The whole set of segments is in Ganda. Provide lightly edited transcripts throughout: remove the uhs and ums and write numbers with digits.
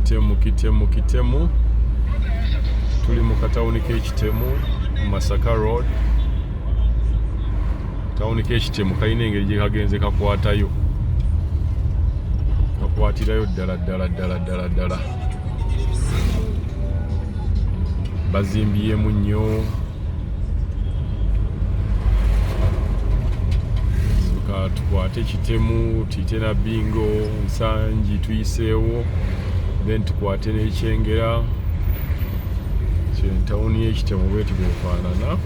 Kitemu, Kitemu, Kitemu. Tuli mu katawuni k'Ekitemu, Masaka Road. Tawuni k'Ekitemu kalina engeri gye kagenze kakwatayo, kakwatirayo ddala ddala ddala ddala ddala. Bazimbyemu nnyo. Tukwate Kitemu, tuyite na Bingo, Nsangi tuyiseewo, then tukwate n'Ekyengera. Tawuni y'Ekitemu bweti bwefaanana.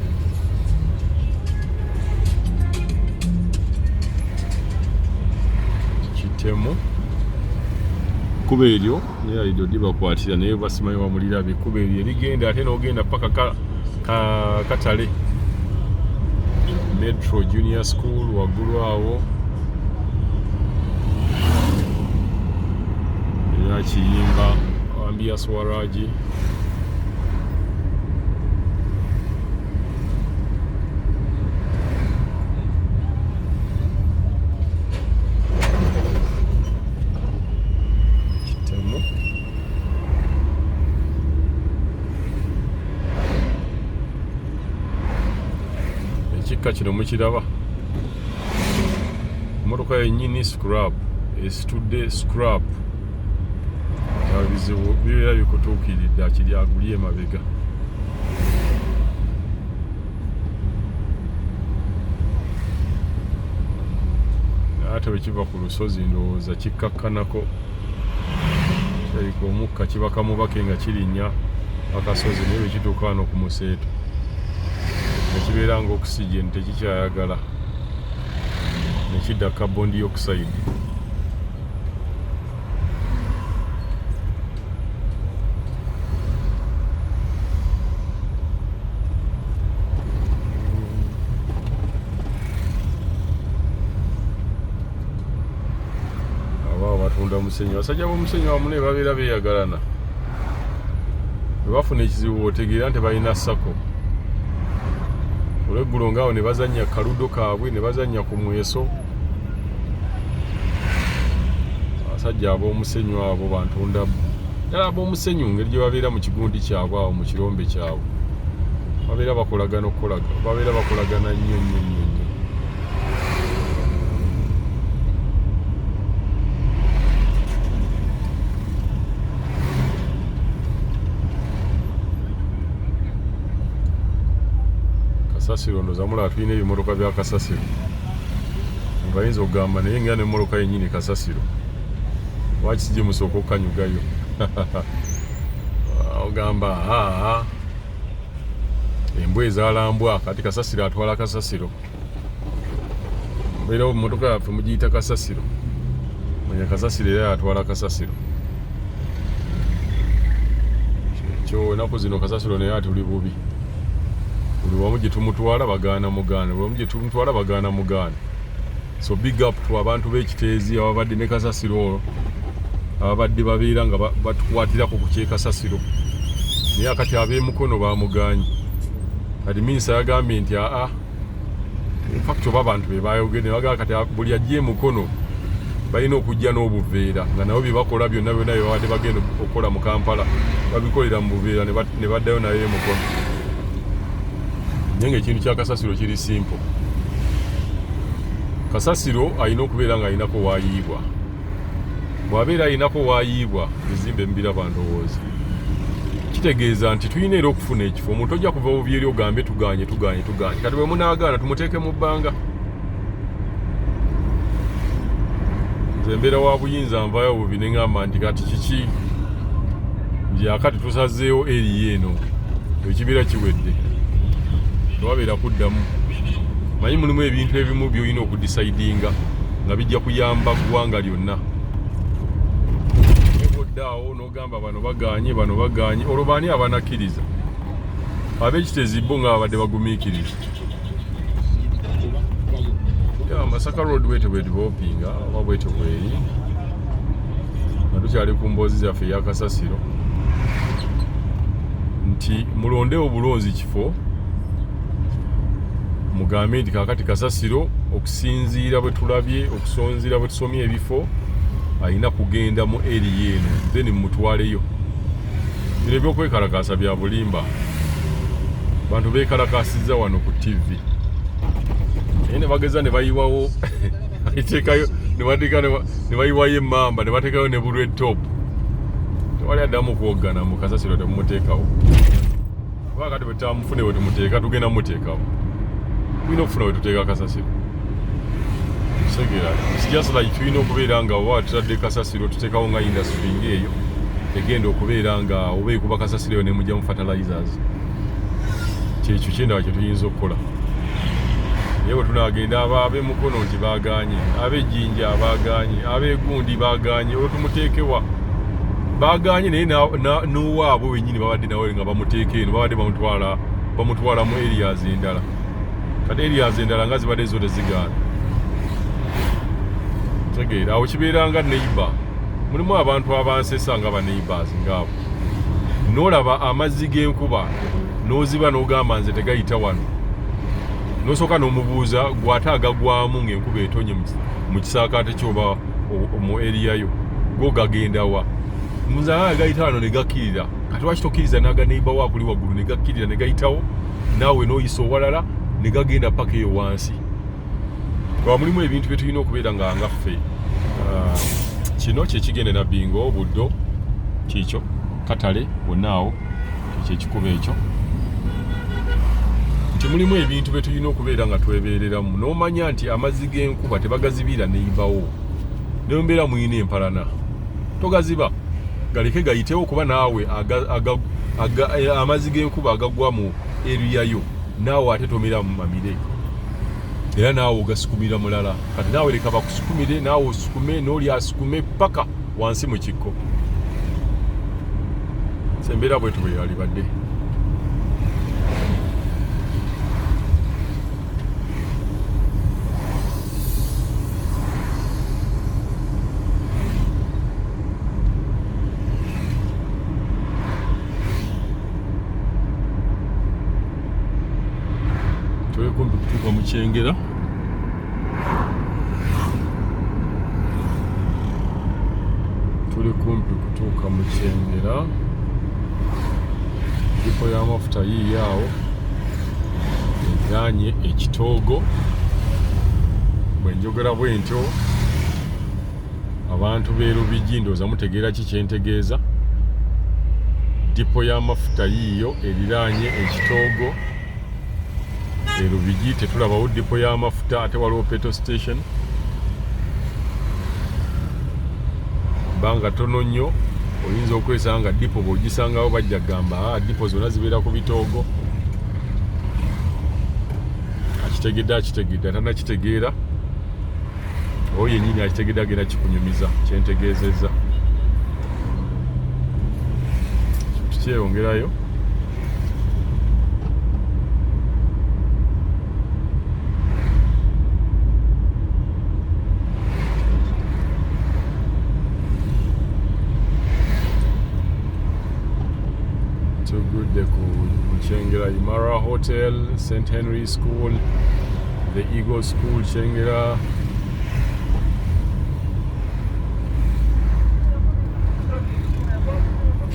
Kitemu kkubo eryo neralidde odibakwatira naye basimanyi wamulirabe ekkubo eryo erigenda ate n'ogenda paka katale Metro Junior School waggulu awo era Kiyimba Ambia Swaraji. Kitemu ekikka kino mukiraba, motoka yennyini scrap esitudde scrap. Bizibu bibeera bikutuukiridde akiri aguli emabega. Ate bwe kiva ku lusozi ndowooza kikkakkanako, kirabika omukka kiba kamubake nga kirinnya akasozi, naye bwe kituuka wano ku museeto ne kibeera nga oxygen tekikyayagala ne kidda carbon dioxide. Aba batunda musenyu, abasajja b'omusenyu wamu ne babeera beeyagalana, bwe bafuna ekizibu otegeera nti balina sako. Olweggulo ngaawo ne bazannya kaludo kaabwe ne bazannya ku mweso. Abasajja ab'omusenyu abo bantunda ddala ab'omusenyu, ngeri gye babeera mu kigundi kyabwe awo mu kirombe kyabwe, babeera bakolagana okukolaga, babeera bakolagana nnyo nnyo nnyo nnyo. Kasasiro ndoza mulaba tulina ebimotoka bya kasasiro, bayinza okugamba naye nga nemmotoka yennyini kasasiro, lwaki si gye musooka okukanyugayo? Ogamba aa embwa ezaalambwa, kati kasasiro atwala kasasiro. Era emmotoka yaffe mugiyita kasasiro, manya kasasiro era yatwala kasasiro. Kyo enaku zino kasasiro naye atuli bubi, buli wamu gye tumutwala bagaana mugaana, buli wamu gye tumutwala bagaana mugaana. So big up to abantu b'Ekiteezi ababadde ne kasasiro olwo, ababadde babeera nga batukwatirako ku kyekasasiro, naye akati ab'emukono bamugaanyi. Kati minisita yagambye nti aa, infact oba abantu be bayogedde bagamba kati buli ajja emukono balina okujja n'obuveera, nga nabo bye bakola byonna byonna bye babadde bagenda okukola mu Kampala babikolera mu buveera ne baddayo nayo emukono. Naye nga ekintu kya kasasiro kiri simple. Kasasiro alina okubeera nga alinako waayiibwa, bw'abeera alinako waayiibwa bizimbe mubiraba, ndowooza kitegeeza nti tulina era okufuna ekifo. Omuntu ojja kuva bubi eri ogambe tuganye tuganye tuganye, kati bwe munaagaana tumuteeke mu bbanga. Nze mbeera wa buyinza, nvaayo bubi ne ŋŋamba nti kati kiki nti akati tusazeewo eriyo eno, ekibeera kiwedde, tewabeera kuddamu. Manyi mulimu ebintu ebimu by'olina okudisaidinga nga bijja kuyamba ggwanga lyonna. Oddaawo n'ogamba bano bagaanye, bano bagaanye, olwo baani abanakkiriza? Ab'Ekitezi bo nga babadde bagumiikiriza. Masaka Road bwetyo bwe developinga oba bwetyo bweri, nga tukyali ku mboozi zaffe eya kasasiro nti mulondewo bulonzi kifo, mugambe nti kakati kasasiro okusinziira bwe tulabye, okusinziira bwe tusomye ebifo, Alina kugenda mu area eno, then mumutwaleyo. Bino ebyokwekalakaasa bya bulimba. Bantu bekalakasizza wano ku TV, naye ne bageza ne bayiwawo eteekayo ne bateeka ne bayiwayo emmamba ne bateekayo ne bu red top. Tewali addamu kwoggana mu kasasiro, temumuteekawo, kuba kati bwe tutamufune we tumuteeka, tugenda mumuteekawo. Tulina okufuna we tuteeka kasasiro. Kitegeera, it's just like tulina okubeera nga oba tutadde kasasiro, tuteekawo nga industry ng'eyo egenda okubeera nga oba ekuba kasasiro eyo nemugyamu fertilizers. Kyekyo kyendaba kye tuyinza okukola. Naye bwe tunaagenda, aba ab'emukono nti baagaanye, ab'ejjinja baagaanye, ab'egundi baagaanye, olwo tumuteekewa? Baagaanye, naye n'owaabwe wennyini babadde nawe nga bamuteeka eno, babadde bamutwala mu areas endala. Kati areas endala nga zibadde zo tezigaana. Tegeera, awo kibeera nga neighbor. Mulimu abantu abansesa nga ba neighbors ngaabo, n'olaba amazzi g'enkuba n'oziba n'ogamba nze tegayita wano, n'osooka n'omubuuza gw'ate agagwamu ng'enkuba etonye mu kisaakaate kyoba mu area yo, go gagenda wa? Nze agayita wano ne gakkirira. Kati lwaki tokkiriza n'aga neighbor wo akuli waggulu ne gakkirira ne gayitawo, naawe n'oyisa owalala ne gagenda paka eyo wansi? Kuba mulimu ebintu bye tulina okubeera nga ngaffe. Kino kyekigenda Nabbingo, Buddo, kiikyo katale wonna awo, kyekyo ekikubo ekyo. Nti mulimu ebintu bye tulina okubeera nga twebeereramu, n'omanya nti amazzi g'enkuba tebagazibira neibawo, ne mbeera muyina empalana togaziba, galeke gayitewo, kuba naawe amazzi g'enkuba agagwa mu area yo naawe ate tomera mu mamire, era naawe ogasukumira mulala. Kati naawe leka bakusukumire, naawe osukume, n'oli asukume paka wansi mu kikko. Embeera bwetu bwe yalibadde. Tuli kumpi kutuuka mu Kyengera. Tuli kumpi kutuuka mu Kyengera. Ddipo y'amafuta yiiyo awo eriraanye ekitoogo. Bwe njogera bwe ntyo, abantu b'e Lubigi ndowooza mutegeera ki kyentegeeza. Ddipo y'amafuta yiiyo eriraanye ekitoogo e Lubigi. Tetulabawo ddipo y'amafuta, ate waliwo petrol station. Bbanga ttono nnyo oyinza okwesanga nga ddipo bw'ogisangawo bajja kugamba, ah, ddipo zonna zibeera ku bitoogo. Akitegedde akitegedde, atanakitegeera oyo yennyini akitegedde agenda kikunyumiza kyentegeezezza. Tukyeyongerayo. Tugudde ku Kyengera Imara Hotel, St Henry School, the Eagle School Kyengera.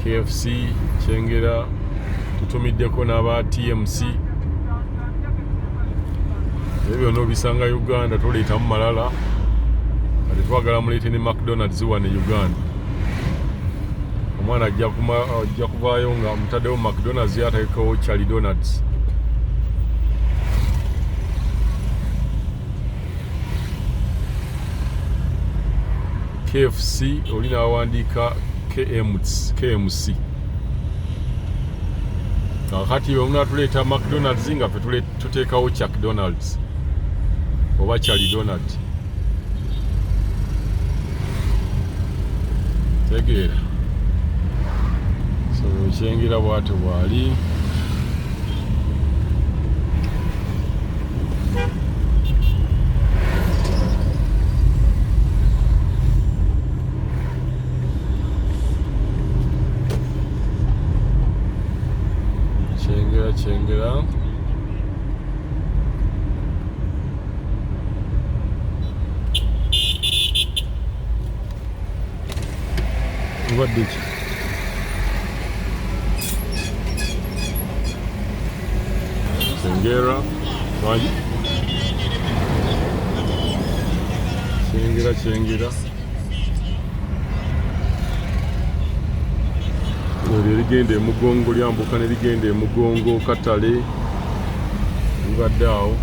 KFC Kyengera, tutumiddeko n'aba TMC. Ebyo byonna obisanga Uganda, toleetamu malala. Kati twagala muleete ne McDonald's wano e Uganda. Omwana ajja kuvaayo nga mutaddewo McDonald's, ye ateekewo Charlie Donalds. KFC oli n'awandiika KMC. Kakati bwe munatuleeta McDonald's nga ffe tuteekawo Chuck Donalds oba Charlie Donald. Tegeera, so Kyengera bwatyo bwali. Kyengera, Kyengera. Obadde ki? Kyengera lwaki? Kyengera Kyengera eryo erigenda emugongo lyambuka ne ligenda emugongo katale libadde awo.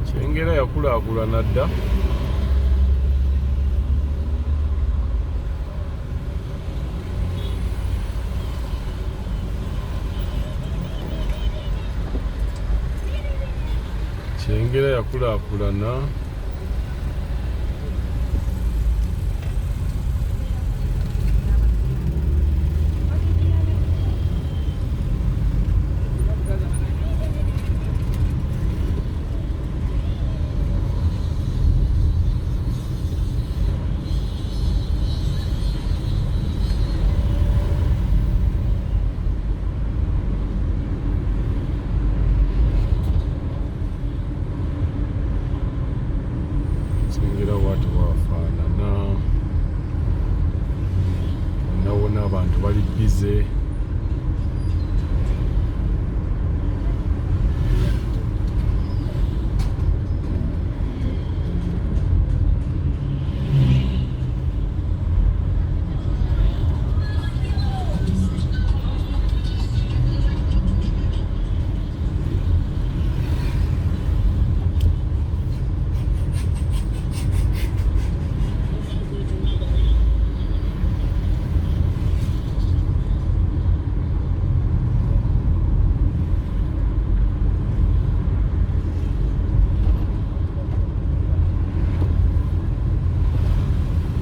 Kyengera yakulaakulana dda. Kyengera yakulaakulana. Kyengera bwati bwafaanana wonna wonna abantu bali bize.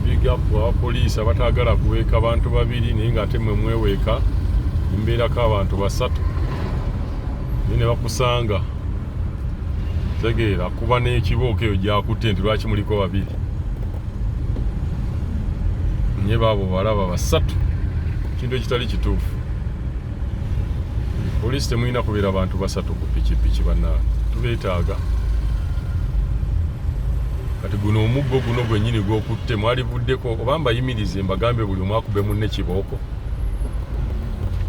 Big up abapoliisi abatagala kuweeka bantu babiri naye ng'ate mwe mweweeka embeerako abantu basatu naye ne bakusanga tegeera kuba n'ekibooko eyo gyakutte nti lwaki muliko babiri nye baabo balaba basatu kintu ekitali kituufu. Poliisi temulina kubeera bantu basatu ku pikipiki bannange, tubeetaaga. Kati guno omuggo guno gwennyini gw'okutte mwalivuddeko oba mbayimirize mbagambe buli omu akube munne kibooko.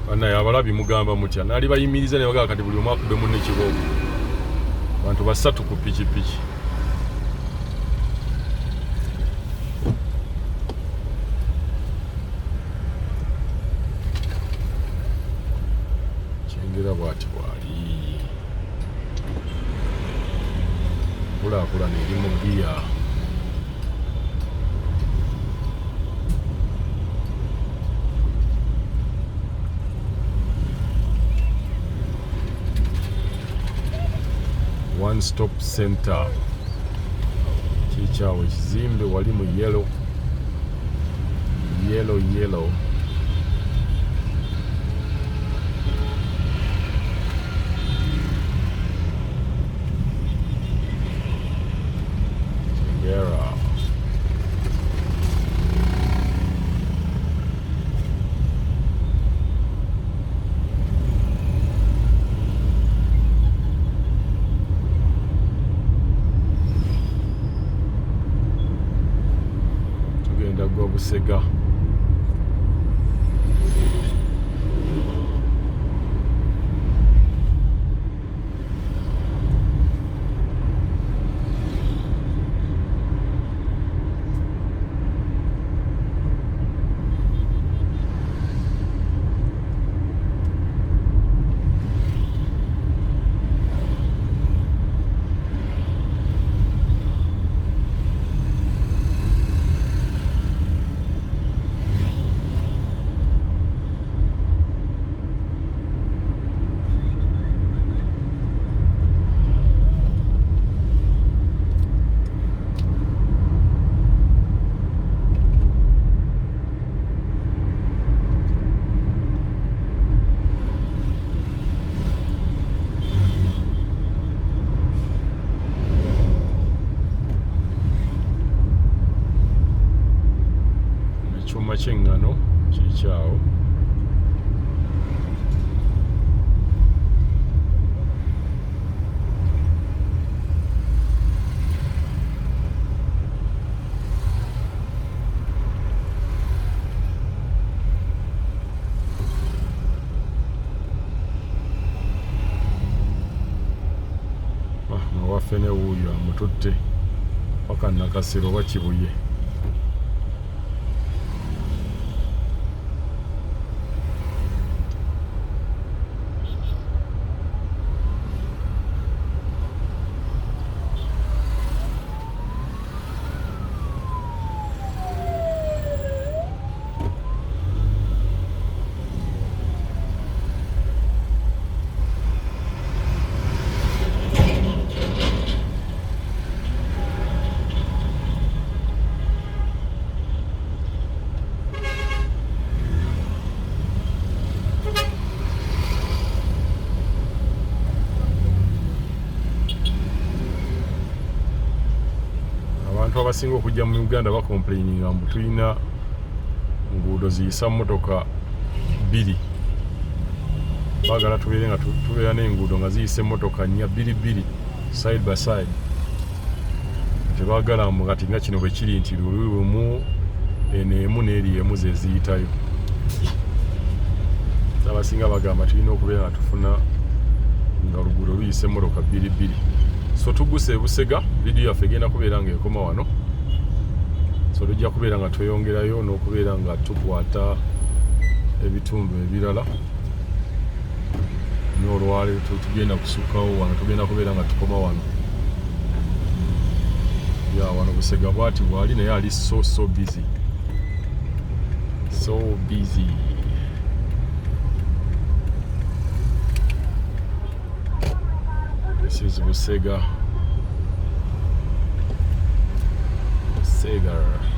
Bannaye abalabi mugamba mutya? Naali bayimiriza ne bagamba kati buli omu akube munne kibooko, bantu basatu ku pikipiki. Kyengera bwati bwali kulaakulana eri mu giya. One Stop Center kikyawo ekizimbe wali mu yellow yellow yellow. Kyengera. Tugenda gwa Busega. Ekyuma ky'eŋŋano kikyawo. Owaffe ne wuuyo amututte paka Nakasero oba Kibuye. Abantu abasinga okujja mu Uganda bacomplaininga mbu tulina nguudo ziyisa mmotoka bbiri. Baagala tubeere nga tubeera n'enguudo nga ziyisa emmotoka nnya, bbiri bbiri, side by side. Tebaagala mbu kati nga kino bwe kiri nti luli lumu, eno emu n'eri emu ze ziyitayo. Abasinga bagamba tulina okubeera nga tufuna nga oluguudo luyisa emmotoka bbiri bbiri. So tuguse ebusega, vidiyo yaffe egenda kubeera ng'ekoma wano. So tujja kubeera nga tweyongerayo n'okubeera nga tukwata ebitundu ebirala. N'olwaleero tugenda kusukkawo wano, tugenda kubeera nga tukoma wano. Ya wano Busega bwati bwali, naye ali so so busy, so busy. This is Busega. Busega.